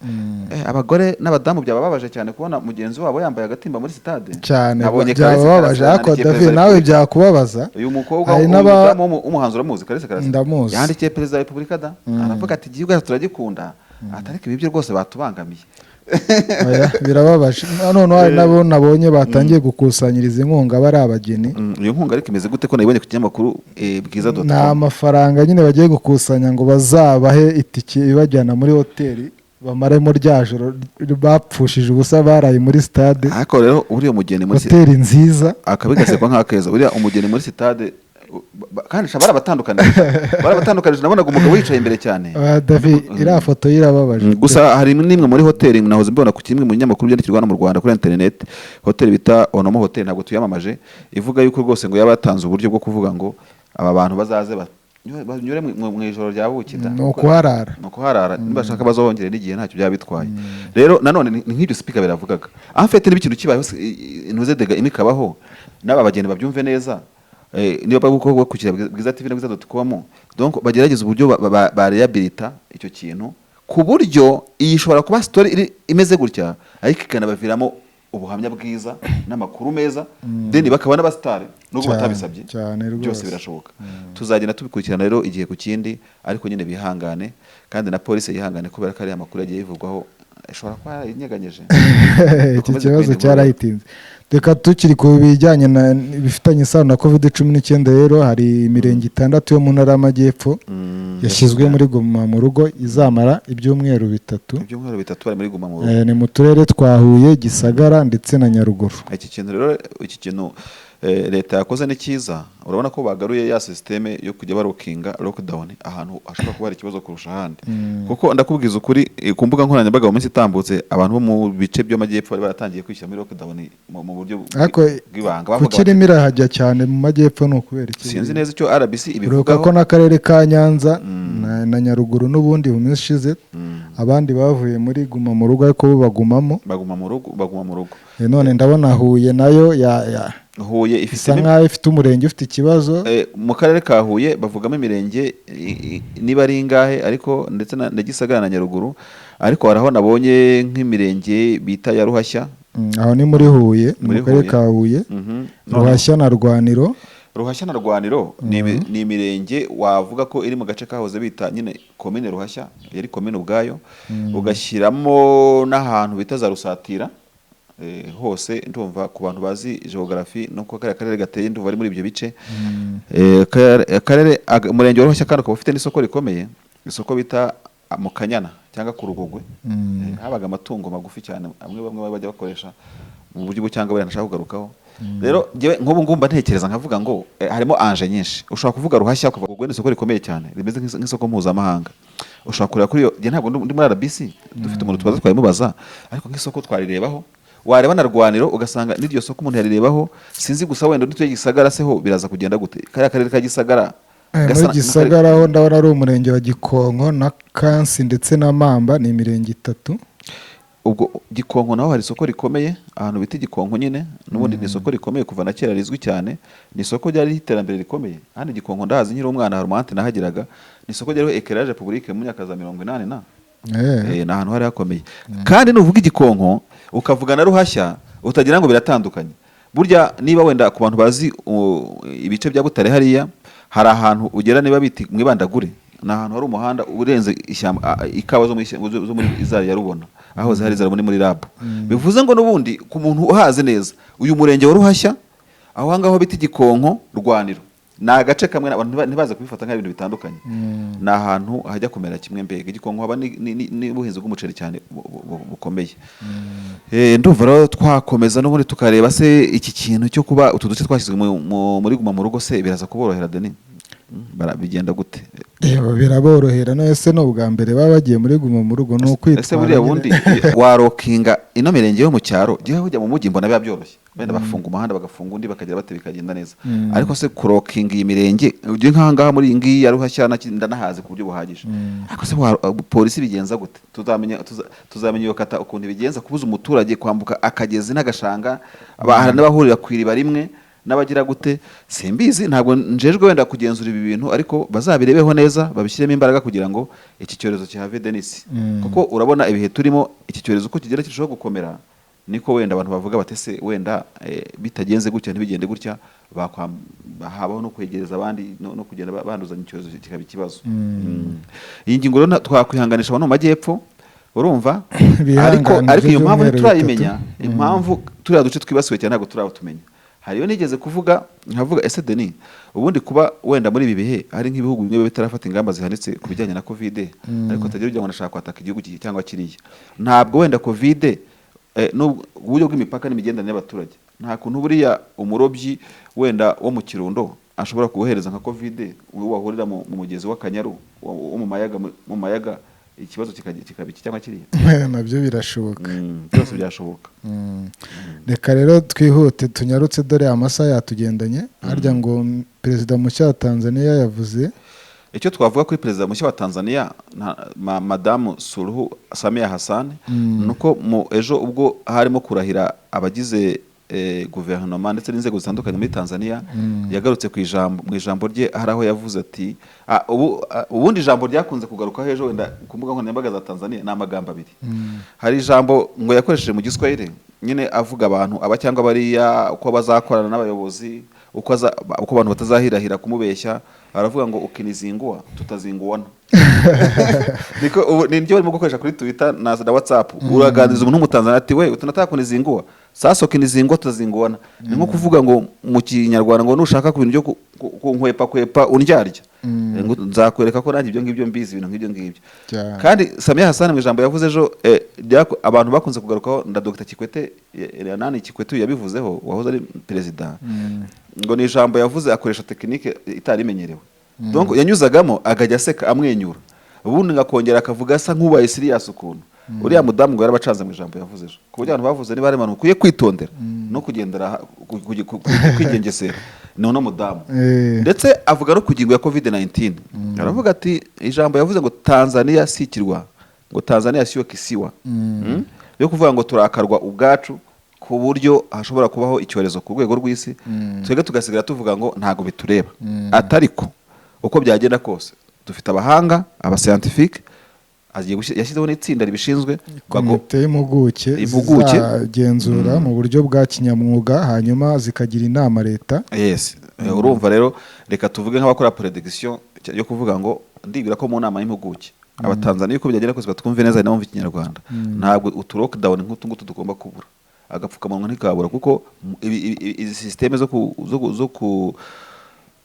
abagore n'abadamu byabababaje cyane kubona mugenzi wabo yambaye agatimba muri sitade. Cyane. Nabonye Kalisa Byababaje. Karasira Ariko yandikiye David, Perezida wa nawe Repubulika. byakubabaza. Uyu mukobwa, Hari uyu mudamu w'umuhanzi, uramuzi, Kalisa Karasira? Ndamuzi. Yandikiye Perezida wa Repubulika da, aravuga ati igihugu cyacu turagikunda, ati ariko ibi byo rwose batubangamiye. Oya, birababaje. Noneho hari n'abo nabonye batangiye gukusanyiriza inkunga bari abageni. Iyo nkunga ariko imeze gute, ko nayibonye ku kinyamakuru bwiza dot Ni com? amafaranga nyine bagiye gukusanya ngo bazabahe itike ibajyana muri hoteli, bamaremo rya joro bapfushije ubusa baraye muri stade. Ariko rero uriya mugeni muri Hoteli nziza. Akabigasekwa nk'akeza, uriya umugeni muri sitade kandi sha barabatandukanije, nabonaga umugabo yicaye imbere cyane. Ah, David, iriya foto ye irababaje. Gusa hari n'imwe muri hoteli nahoze mbibona ku kimwe mu binyamakuru byandikirwa hano mu Rwanda kuri internet, hoteli bita Onomo Hotel, ntabwo tuyamamaje, ivuga yuko rwose ngo yaba yatanze uburyo bwo kuvuga ngo aba bantu bazaze banyure mu ijoro rya buki da. Ni ukuharara. Ni ukuharara, nibashaka bazongere n'igihe, ntacyo byaba bitwaye. Rero nanone ni nk'ibyo sipika biravugaga, en fait niba ikintu kibayeho, intuze dega imwe ikabaho, n'aba bageni babyumve neza, niba bari gukurikira Bwiza TV na bwiza.com, donc bagerageza uburyo ba rehabilita icyo kintu, ku buryo iyi ishobora kuba story iri imeze gutya, ariko ikanabaviramo ubuhamya bwiza n'amakuru meza, then bakaba n'abasitari nubwo Cyane, batabisabye. cyane rwose. Byose birashoboka, tuzagenda tubikurikirana rero igihe ku kindi. Ariko nyine bihangane, kandi na polisi yihangane, kubera ko ariya makuru yagiye yivugwaho. Ishobora kuba yarinyeganyeje. Iki Dukomeze kibazo kwindi. cyarahitinze. Reka tukiri ku bijyanye na bifitanye isano na COVID-19 rero, hari imirenge 6 yo mu Ntara y'Amajyepfo yashyizwe muri guma mu rugo izamara ibyumweru 3. Ibyumweru 3 bari muri guma mu rugo. Ni mu turere twa Huye, Gisagara ndetse na Nyaruguru. Iki kintu rero, iki kintu leta yakoze ni cyiza. Urabona ko bagaruye ya système yo kujya barokinga, lockdown, ahantu hashobora kuba hari ikibazo kurusha ahandi, kuko ndakubwiza ukuri, ku mbuga nkoranyambaga mu minsi itambutse, abantu bo mu bice by'amajyepfo bari baratangiye kwishyira muri lockdown mu buryo Ariko bw'ibanga. Bavuga kuki irimo irahajya cyane mu majyepfo, ni ukubera iki? Sinzi neza icyo RBC Uribuka ibivugaho. ko n'akarere ka Nyanza na Nyaruguru n'ubundi mu minsi ishize abandi bavuye muri guma mu rugo, ariko bo bagumamo. Baguma mu rugo, baguma mu rugo. None ndabona Huye nayo ya Huye ifite isa nkaho ifite umurenge ufite ikibazo. Mu karere ka Huye bavugamo imirenge niba ari ingahe, ariko ndetse na Gisagara na Nyaruguru, ariko hari aho nabonye nk'imirenge bita ya Ruhashya. Aho ni muri Huye, ni Muri mu karere Huye. ka Huye. Ruhashya na Rwaniro. Ruhashya na Rwaniro ni imirenge wavuga ko iri mu gace kahoze bita nyine komine Ruhashya, yari komine ubwayo, ugashyiramo n'ahantu bita za Rusatira. Hose ndumva ku bantu bazi geography no kuko kariya karere gateye, ndumva ari muri ibyo bice. Akarere umurenge wa Ruhashya kandi ukaba ufite n'isoko rikomeye, isoko bita mu Kanyana cyangwa ku Rugogwe. Habaga amatungo magufi cyane, amwe bamwe bajya bakoresha mu buryo cyangwa buriya ntashaka kugarukaho. Rero njyewe nk'ubu ngumba ntekereza nkavuga ngo harimo enjeu nyinshi. Ushobora kuvuga Ruhashya, ukavuga Rugogwe, ni isoko rikomeye cyane rimeze nk'isoko mpuzamahanga. Ushobora kureba kuri iyo, njye ntabwo ndi muri RBC, dufite umuntu tubaza twabimubaza, ariko nk'isoko twarirebaho, wareba na Rwaniro ugasanga n'iryo soko umuntu yarirebaho. Sinzi gusa wenda n'utuye Gisagara se ho biraza kugenda gute? Kariya karere ka Gisagara gasa Muri Gisagara ho ndabona ari umurenge wa Gikonko na Kansi ndetse na Mamba, ni imirenge 3. Ubwo Gikonko naho hari isoko rikomeye, ahantu bita Gikonko nyine n'ubundi ni isoko rikomeye kuva na kera, rizwi cyane, ni isoko ryari iterambere rikomeye. Hano Gikonko ndahazi, nkiri umwana hari umuhante nahageraga, ni isoko ryariho éclairage public mu myaka za 80 na ni ahantu hari hakomeye. Kandi nuvuga Igikonko ukavuga na Ruhashya utagira ngo biratandukanye. Burya niba wenda ku bantu bazi ibice bya Butare, hariya hari ahantu ugera niba biti mwibandagure, ni ahantu hari umuhanda urenze ishyamba, ikawa zo muri izari ya Rubona, aho zihari zari muri RAB. Bivuze ngo n'ubundi ku muntu uhazi neza uyu murenge wa Ruhashya, aho ngaho bita Igikonko, Rwaniro, ni agace kamwe, abantu ntibaze kubifata nk'ibintu bitandukanye, ni ahantu hajya kumera kimwe. Mbega Igikonko haba n'ubuhinzi bw'umuceri cyane bukomeye. Ndumva rero twakomeza n'ubundi tukareba se iki kintu cyo kuba utu duce twashyizwe muri guma mu rugo se biraza kuborohera, Denis? Bigenda gute? Yego, biraborohera. None se ni ubwa mbere baba bagiye muri guma mu rugo? Ni ukwitwara Ese buriya nyine. bundi warokinga ino mirenge yo mu cyaro? Jyewe ujya mu mujyi mbona biba byoroshye, wenda bafunga umuhanda, bagafunga undi, bakagira bate, bikagenda neza. Ariko se kurokinga iyi mirenge, ujye nk'aha ngaha muri iyi ngiyi ya Ruhashya, ndanahazi ku buryo buhagije, ariko se polisi bigenza gute? Tuzamenya iyo kata ukuntu ibigenza, kubuza umuturage kwambuka akagezi n'agashanga, hari n'abahurira ku iriba rimwe n'abagira gute, simbizi. Ntabwo njejwe wenda kugenzura ibi bintu, ariko bazabirebeho neza, babishyiremo imbaraga kugira ngo iki cyorezo kihave, Denis. Kuko urabona ibihe turimo, iki cyorezo uko kigenda kirushaho gukomera, niko wenda abantu bavuga bati se wenda bitagenze gutya, ntibigende gutya, habaho no kwegereza abandi no kugenda banduzanya icyorezo kikaba ikibazo. Iyi ngingo rero twakwihanganisha abantu mu majyepfo, urumva, Bihangane ariko iyo mpamvu ibyumweru ntiturayimenya. 3. Impamvu turiya duce twibasiwe cyane ntabwo turabutumenya. Hariyo nigeze kuvuga nkavuga, ese Denis, ubundi kuba wenda muri ibi bihe hari nk'ibihugu bimwe biba bitarafata ingamba zihanitse ku bijyanye na COVID, ariko hatagira ugira ngo ndashaka kwataka igihugu iki cyangwa kiriya, ntabwo wenda COVID uburyo bw'imipaka n'imigenderanire y'abaturage, nta kuntu buriya umurobyi wenda wo mu Kirundo ashobora kuwohereza nka COVID uwo wahurira mu mugezi w'Akanyaru wo mu mayaga, ikibazo kikaba iki cyangwa kiriya. Nabyo birashoboka. Byose byashoboka. Reka rero twihute tunyarutse, dore amasaha yatugendanye. Harya ngo perezida mushya wa Tanzania yavuze Icyo twavuga kuri perezida mushya wa Tanzania, Madamu Suluhu Samia Hassan, nuko mu ejo ubwo harimo kurahira abagize guverinoma ndetse n'inzego zitandukanye muri Tanzania, yagarutse ku ijambo, mu ijambo rye hari aho yavuze ati ubundi ijambo ryakunze kugarukaho ejo wenda ku mbuga nkoranyambaga za Tanzania ni amagambo abiri. Hari ijambo ngo yakoresheje mu Giswahili nyine, avuga abantu aba cyangwa bariya uko bazakorana n'abayobozi, uko abantu batazahirahira kumubeshya. Aravuga ngo ukinizingua tutazinguana. Niko ubu ni barimo gukoresha kuri Twitter na WhatsApp. Uraganiriza umuntu w'Umutanzania ati: "We tunataka kunizingua, sasa ukinizingua tutazinguana." Ni nko kuvuga ngo mu Kinyarwanda ngo nushaka ku bintu byo kunkwepa kwepa undyarya, ngo nzakwereka ko nanjye ibyo ngibyo mbizi, ibintu nk'ibyo ngibyo. Kandi Samia Hassan mu ijambo yavuze ejo, abantu bakunze kugarukaho na Dr Kikwete, nani Kikwete yabivuzeho wahoze ari perezida, ngo ni ijambo yavuze akoresha technique itari imenyerewe. Donc yanyuzagamo akajya aseka amwenyura, ubundi ngakongera akavuga asa nk'ubaye serious ukuntu. Uriya mudamu ngo yarabacanze mu ijambo yavuze ejo, ku buryo abantu bavuze niba hari abantu ukwiye kwitondera no kugendera kwigengesera ni uno mudamu. Ndetse avuga no ku ngingo ya COVID 19, aravuga ati ijambo yavuze ngo Tanzania si ikirwa, ngo Tanzania siyo kisiwa. Yo kuvuga ngo turakarwa ubwacu ku buryo hashobora kubaho icyorezo ku rwego rw'isi, twebwe tugasigara tuvuga ngo ntabwo bitureba. Atariko uko byagenda kose dufite abahanga, abascientifique, yashyizeho n'itsinda ribishinzwe. Komite y'impuguke Impuguke. zizagenzura mu buryo bwa kinyamwuga, hanyuma zikagira inama leta. Yes. Urumva rero, reka tuvuge nk'abakora prediction yo kuvuga ngo ndibwira ko mu nama y'impuguke Abatanzaniya, uko byagenda kose batwumve neza nabo bumva Ikinyarwanda, ntabwo utu lockdown nk'utu ngutu tugomba kubura, agapfukamunwa ntikabura, kuko izi système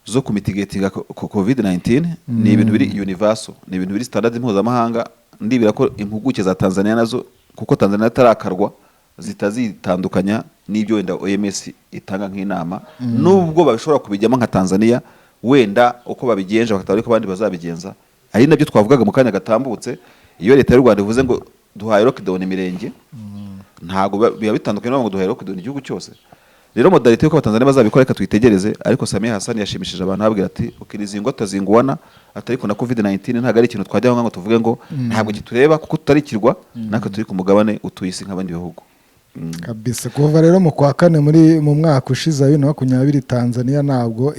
zo kumitigatinga COVID 19 ni ibintu biri universal, ni ibintu biri standard mpuzamahanga. Ndibwira ko impuguke za Tanzania nazo, kuko Tanzania itarakarwa, zitazitandukanya n'ibyo wenda OMS itanga nk'inama, nubwo babishobora kubijyamo nka Tanzania, wenda uko babigenje bakataba ariko abandi bazabigenza. Ari nabyo twavugaga mu kanya gatambutse, iyo leta y'u Rwanda ivuze ngo duhaye lockdown imirenge, ntabwo biba bitandukanye no ngo duhaye lockdown igihugu cyose. Rero modalité y'uko Abatanzania bazabikora reka tuyitegereze. Ariko Samia Hassan yashimishije abantu ababwira ati ukinizingwa tutazinguana, ati ariko na COVID 19 ntabwo ari ikintu twajyaho ngo tuvuge ngo ntabwo kitureba, kuko tutari ikirwa, natwe turi ku mugabane utuye isi nk'abandi bihugu. Kabisa. Kuva rero mu kwa kane muri mu mwaka ushize wa 2020, Tanzania ntabwo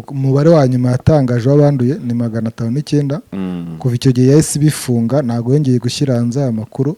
umubare wa nyuma yatangaje w'abanduye ni 509. Kuva icyo gihe yahise ibifunga, ntabwo yongeye gushyira hanze aya makuru.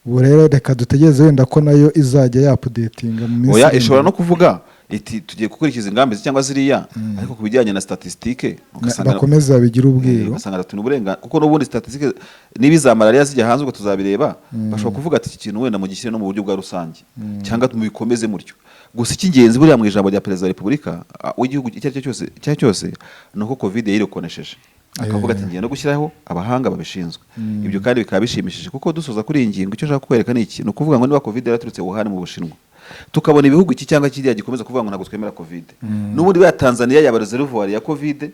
Ubu rero reka dutegereze wenda ko nayo izajya yaupdatinga mu minsi Oya, iri ishobora imbere. no kuvuga iti tugiye gukurikiza ingamba izi cyangwa ziriya, ariko ku bijyanye na statistique ugasanga bakomeze babigire ubwiru. Ugasanga tuna uburenganzira, kuko n'ubundi statistique niba iza malariya zijya hanze ubwo tuzabireba. Bashobora kuvuga ati iki kintu wenda mugishyire no mu buryo bwa rusange cyangwa mubikomeze mutyo. Gusa icy'ingenzi buriya mu ijambo rya perezida wa repubulika, w'igihugu icyo ari cyo cyose, icyo ari cyo cyose, ni uko COVID yayirekonesheje, akavuga ati ngiye no gushyiraho abahanga babishinzwe. Ibyo kandi bikaba bishimishije, kuko dusoza kuri iyi ngingo, icyo nshaka kukwereka ni iki: ni ukuvuga ngo niba COVID yaraturutse Wuhan mu Bushinwa, tukabona ibihugu iki cyangwa kiriya gikomeza kuvuga ngo ntabwo twemera COVID, n'ubundi buriya Tanzania yaba reservoir ya COVID,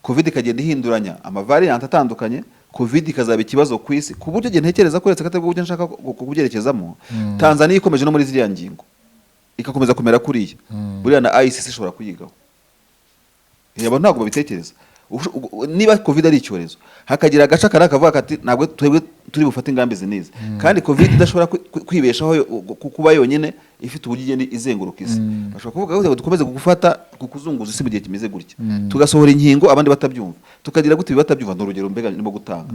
COVID ikagenda ihinduranya amavariant atandukanye, COVID ikazaba ikibazo ku isi, ku buryo njye ntekereza ko, uretse ko atari bwo buryo nshaka kubyerekezamo, Tanzania ikomeje no muri ziriya ngingo, igakomeza kumera kuriya, buriya na ICC ishobora kuyigaho. Abantu ntabwo babitekereza. Niba COVID ari icyorezo, hakagira agace kari kavuga kati ntabwo twebwe turi bufate ingamba izi n'izi, kandi COVID idashobora kwibeshaho kuba yonyine, ifite uburyo igenda izenguruka isi, bashobora kuvuga ngo dukomeze gufata kuzunguza isi mu gihe kimeze gutya, tugasohora inkingo abandi batabyumva, tukagira gute ibi batabyumva. Ni urugero mbega ndimo gutanga.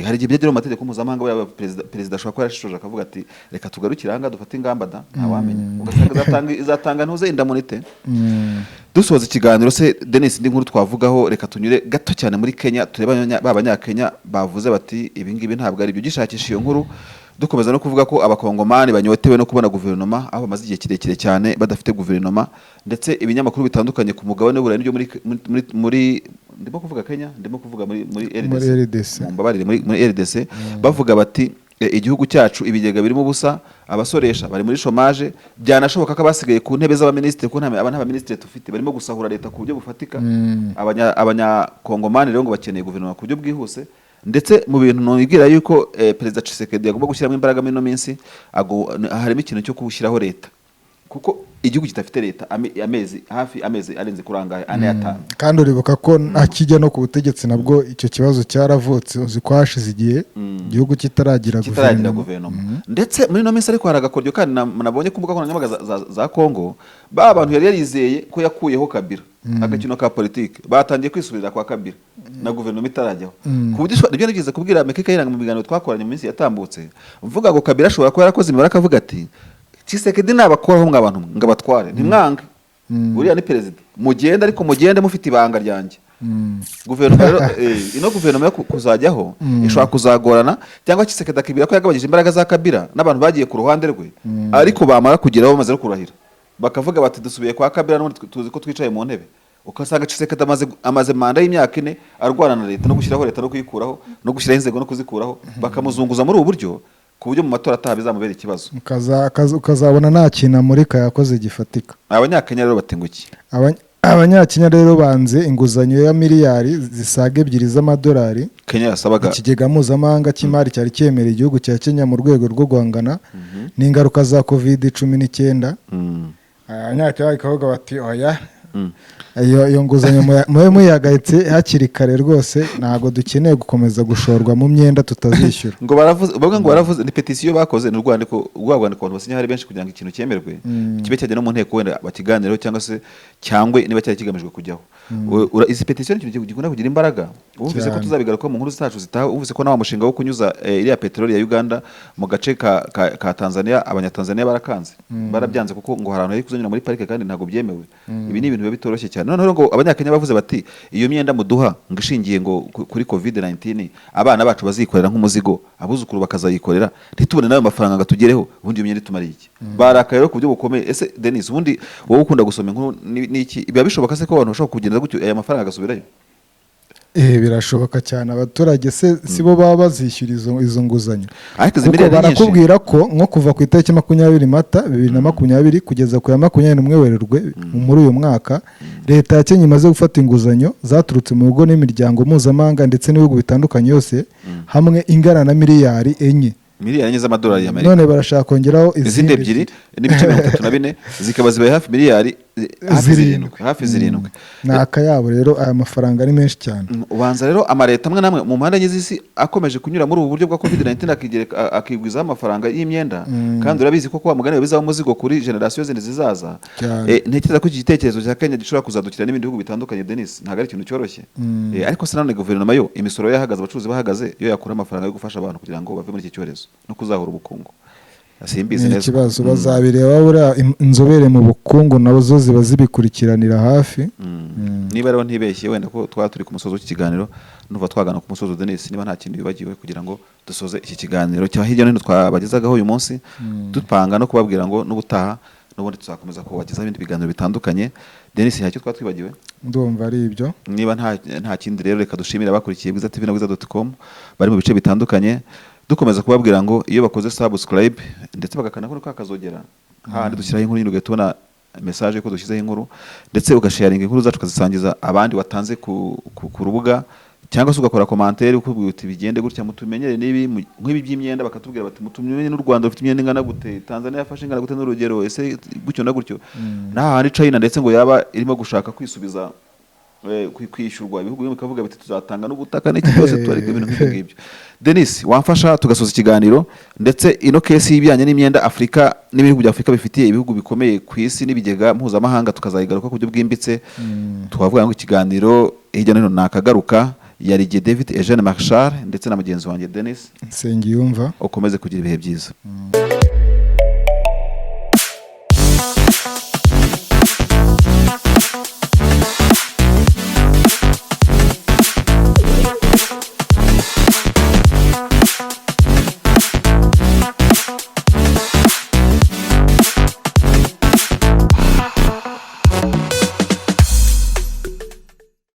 Hari igihe byagera mu mategeko mpuzamahanga, buriya perezida ashobora kuba yarashishoje akavuga ati reka tugarukire aha ngaha dufate ingamba da, ntawamenya, ugasanga izatanga ntuze indemnité. Dusoza ikiganiro se Denis, indi nkuru twavugaho, reka tunyure gato cyane muri Kenya, turebe ba Banyakenya bavuze bati ibi ngibi ntabwo ari ibyo. Ugishakisha iyo nkuru, dukomeza no kuvuga ko Abakongomani banyotewe no kubona guverinoma, aho bamaze igihe kirekire cyane badafite guverinoma. Ndetse ibinyamakuru bitandukanye ku mugabane w'Uburayi n'ibyo muri ndimo kuvuga Kenya, ndimo kuvuga muri RDC, Muri RDC. Mumbabarire, muri RDC bavuga bati igihugu cyacu ibigega birimo ubusa, abasoresha bari muri chômage, byanashoboka ko abasigaye ku ntebe z'abaminisitiri, ko nta baminisitiri dufite, barimo gusahura leta ku buryo bufatika. Abanyakongomani rero ngo bakeneye guverinoma ku buryo bwihuse. Ndetse mu bintu nibwira yuko perezida Tshisekedi agomba gushyiramo imbaraga muri ino minsi, harimo ikintu cyo gushyiraho leta, kuko igihugu kidafite leta amezi hafi amezi arenze kuri angahe, ane, atanu. Kandi uribuka ko akijya no ku butegetsi nabwo icyo kibazo cyaravutse. Uzi ko hashize igihe igihugu kitaragira kitaragira guverinoma. Guverinoma. Ndetse muri ino minsi ariko hari agakoryo kandi nabonye ku mbuga nkoranyambaga za Kongo, ba bantu yari yarizeye ko yakuyeho Kabila, agakino ka politike, batangiye kwisubirira kwa Kabila na guverinoma itarajyaho, ku buryo nibyo nigeze kubwira Meke Kayiranga mu biganiro twakoranye mu minsi yatambutse, mvuga ngo Kabila ashobora kuba yarakoze imibare akavuga ati Tshisekedi nabakoraho mwa bantu mwe, ngo abatware ntimwange. Uriya ni perezida, mugende, ariko mugende mufite ibanga ryanjye. Guverinoma rero, ino guverinoma yo kuzajyaho ishobora kuzagorana, cyangwa Tshisekedi akibwira ko yagabanyije imbaraga za Kabila n'abantu bagiye ku ruhande rwe, ariko bamara kugeraho bamaze no kurahira bakavuga bati: "Dusubiye kwa Kabila, n'ubundi tuzi ko twicaye mu ntebe." Ugasanga Tshisekedi amaze manda y'imyaka 4 arwana na leta, no gushyiraho leta no kuyikuraho, no gushyiraho inzego no kuzikuraho, bakamuzunguza muri ubu buryo, ku buryo mu matora ataha bizamubera ikibazo. Ukazabona nta kintu amurika yakoze gifatika. Abanyakenya rero batengukiye. Abanyakenya rero banze inguzanyo ya miliyari zisaga 2 z'amadolari Kenya yasabaga. Ikigega mpuzamahanga cy'imari cyari cyemereye igihugu cya Kenya mu rwego rwo guhangana n'ingaruka za COVID-19. Abanyakenya bakavuga bati: "Oya, iyo nguzanyo mube muyihagaritse hakiri kare rwose, ntabwo dukeneye gukomeza gushorwa mu myenda tutazishyura." Ngo baravuze, bavuga ngo baravuze, ni petisiyo bakoze, ni urwandiko, rwa rwandiko abantu basinya hari benshi kugira ngo ikintu cyemerwe, kibe cyajya no mu nteko, wenda bakiganireho, cyangwa se cyangwa niba cyari kigamijwe kujyaho. Izi petisiyo ni ikintu gikunda kugira imbaraga. Wumvise ko tuzabigaruka mu nkuru zacu zitaha. Wumvise ko na wa mushinga wo kunyuza iriya peteroli ya Uganda mu gace ka Tanzania, Abanyatanzania barakanze, barabyanze, kuko ngo hari ahantu hari kuzanyura muri parike kandi ntabwo byemewe. Ibi ni ibintu biba bitoroshye cyane. Noneho ngo Abanyakenya bavuze bati: "Iyo myenda muduha ngo ishingiye ngo kuri COVID-19, abana bacu bazikorera nk'umuzigo, abuzukuru bakazayikorera, ntitubone n'ayo mafaranga ngo atugereho, ubundi iyo myenda itumariye iki?" Barakaye rero ku buryo bukomeye. Ese Denis, ubundi wowe ukunda gusoma inkuru n'iki, biba bishoboka se ko abantu bashobora kugenda gutyo aya mafaranga agasubirayo? Birashoboka cyane. Abaturage se si bo baba bazishyura izo nguzanyo? Ariko izi Kuko miliyari ni nyinshi. barakubwira ko nko kuva ku itariki 20 Mata 2020 kugeza ku ya 21 Werurwe muri uyu mwaka, leta ya Kenya imaze gufata inguzanyo zaturutse mu bigo n'imiryango mpuzamahanga ndetse n'ibihugu bitandukanye, yose hamwe ingana na miliyari 4. Miliyari 4 z'amadolari y'Amerika. None barashaka kongeraho izindi 2.34, zikaba zibaye hafi miliyari hafi 7. 7, hafi 7. Ni akayabo rero, aya mafaranga ari menshi cyane. Ubanza rero amaleta amwe n'amwe mu mpande enye z'isi akomeje kunyura muri ubu buryo bwa COVID-19, akigwizaho amafaranga y'imyenda, kandi urabizi ko wa mugani bizaba umuzigo kuri generasiyo zindi zizaza. Cyane. Ntekereza ko iki gitekerezo cya Kenya gishobora kuzadukira n'ibindi bihugu bitandukanye. Denis, ntabwo ari ikintu cyoroshye. Ariko se nanone guverinoma yo, imisoro yahagaze, abacuruzi bahagaze, yo yakura amafaranga yo gufasha abantu kugira ngo bave muri iki cyorezo no kuzahura ubukungu? Simbizi Ni neza. ikibazo, bazabireba buriya inzobere mu bukungu nazo ziba zibikurikiranira hafi. Niba rero ntibeshye, wenda ko twaba turi ku musozo w'iki kiganiro, nuva twagana ku musozo. Denis, niba nta kintu wibagiwe kugira ngo dusoze iki kiganiro cya hirya no hino twabagezagaho uyu munsi, dupanga no kubabwira ngo n'ubutaha n'ubundi tuzakomeza kubagezaho ibindi biganiro bitandukanye. Denis, ntacyo twaba twibagiwe? Ndumva ari ibyo. Niba nta kindi rero, reka dushimire abakurikiye Bwiza TV na bwiza.com bari mu bice bitandukanye, dukomeza kubabwira ngo iyo bakoze subscribe ndetse bagakanda kuri ka kazogera hahandi dushyiraho inkuru nyine, ugahita ubona message ko dushyizeho inkuru, ndetse ugasharinga inkuru zacu, ukazisangiza abandi watanze ku rubuga, cyangwa se ugakora commentaire ukubwira uti: "Bigende gutya, mutumenyere n'ibi nk'ibi by'imyenda." Bakatubwira bati: "Mutumenye n'u Rwanda rufite imyenda ingana gute, Tanzania yafashe ingana gute n'urugero, ese gutyo na gutyo." N'ahandi China ndetse ngo yaba irimo gushaka kwisubiza, kwishyurwa, ibihugu bimwe bikavuga biti: "Tuzatanga n'ubutaka n'iki byose tuariko," ibintu nk'ibyo ngibyo. Denis, wamfasha tugasoza ikiganiro, ndetse ino case y'ibijyanye n'imyenda Afurika n'ibihugu bya Afurika bifitiye ibihugu bikomeye ku isi n'ibigega mpuzamahanga, tukazayigaruka ku buryo bwimbitse. Twavuga ngo ikiganiro hirya no hino nakagaruka. Yari David Eugene Marshal ndetse na mugenzi wanjye Denis Nsengiyumva. Ukomeze kugira ibihe byiza.